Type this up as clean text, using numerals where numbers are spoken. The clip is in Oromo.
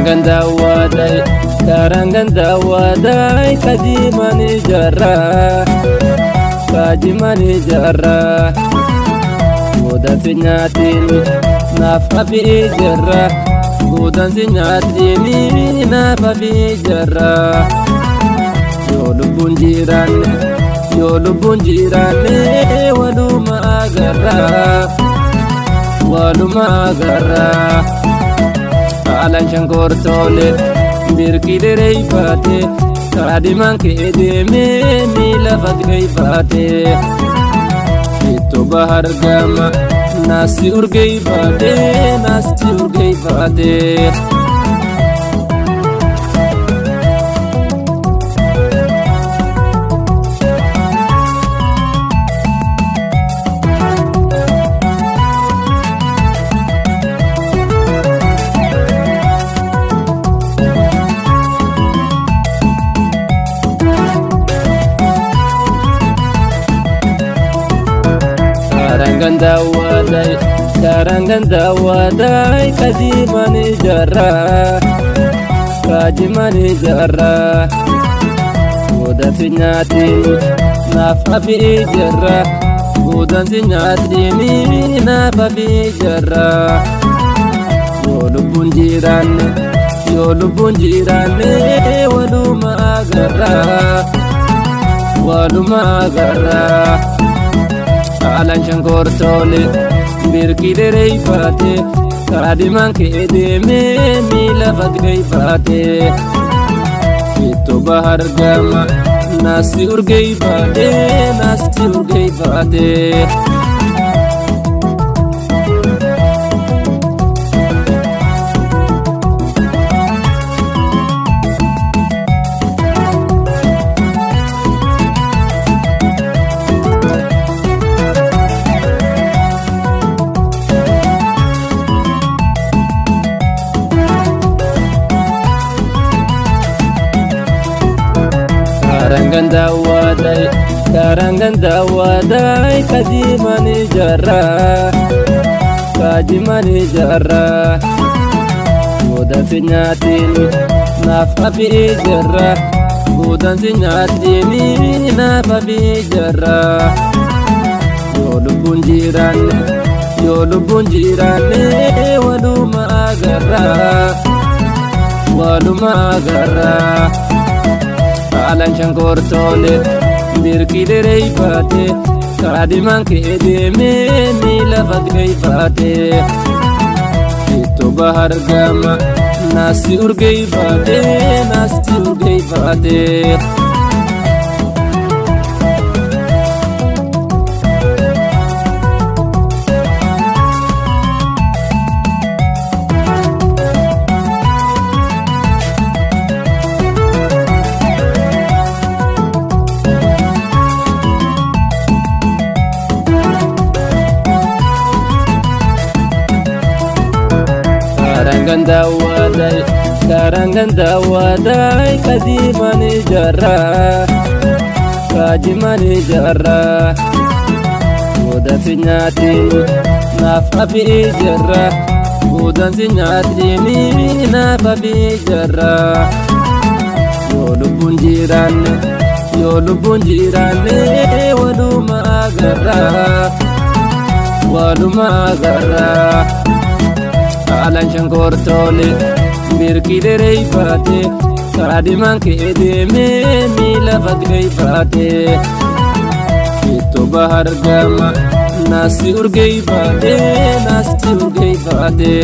Karangan daawwaadhay karangan daawwaadhay kajiman ijaarraa kajiman ijaarraa Goodansi nyaatiin naaf hafi ijaarraa goodansi nyaatiin naaf hafi ijaarraa Yoo lubbuun jiraanne yoo lubbuun jiraanne waluma agarraa waluma agarraa. Haalaan shankoortoole birkii dheereeffaate kaadhimaan kee deemee miila faggeeffaate. Ittoo bahar gama naasi urgeeffaate naasi urgeeffaate. Karangan daawwaadhay karangan daawwaadhay kajiman ijaarraa kajiman ijaarraa Goodansi nyaatiin naaf hafi ijaarraa goodansi nyaatiin naaf hafi ijaarraa Yoo lubbuun jiraanne yoo lubbuun jiraanne waluma agarraa waluma agarraa. Haalaan shankoortoole birkii dheereeffaate kaadhimaan kee deemee miila faggeeffaate. Ittoo bahar gama naasi urgeeffaate naasi urgeeffaate. Karangan daawwaadhay karangan daawwaadhay kajiman ijaarraa kajiman ijaarraa Goodansi nyaatiin naaf hafi ijaarraa goodansi nyaatiin naaf hafi ijaarraa Yoo lubbuun jiraanne yoo lubbuun jiraanne waluma agarraa waluma agarraa. Haalaan shankoortoole birkii dheereeffaate kaadhimaan kee deemee miila faggeeffaate. Ittoo bahar gama naasi urgeeffaate naasi urgeeffaate. Karangan daawwaadhay karangan daawwaadhay kajiman ijaarraa kajiman ijaarraa Goodansi nyaatiin naaf hafi ijaarraa goodansi nyaatiin naaf hafi ijaarraa Yoo lubbuun jiraanne yoo lubbuun jiraanne waluma agarraa waluma agarraa. Haalaan shankoortoole birkii dheereeffaate kaadhimaan kee deemee miila faggeeffaate. Ittoo bahar gama naasi urgeeffaate naasi urgeeffaate.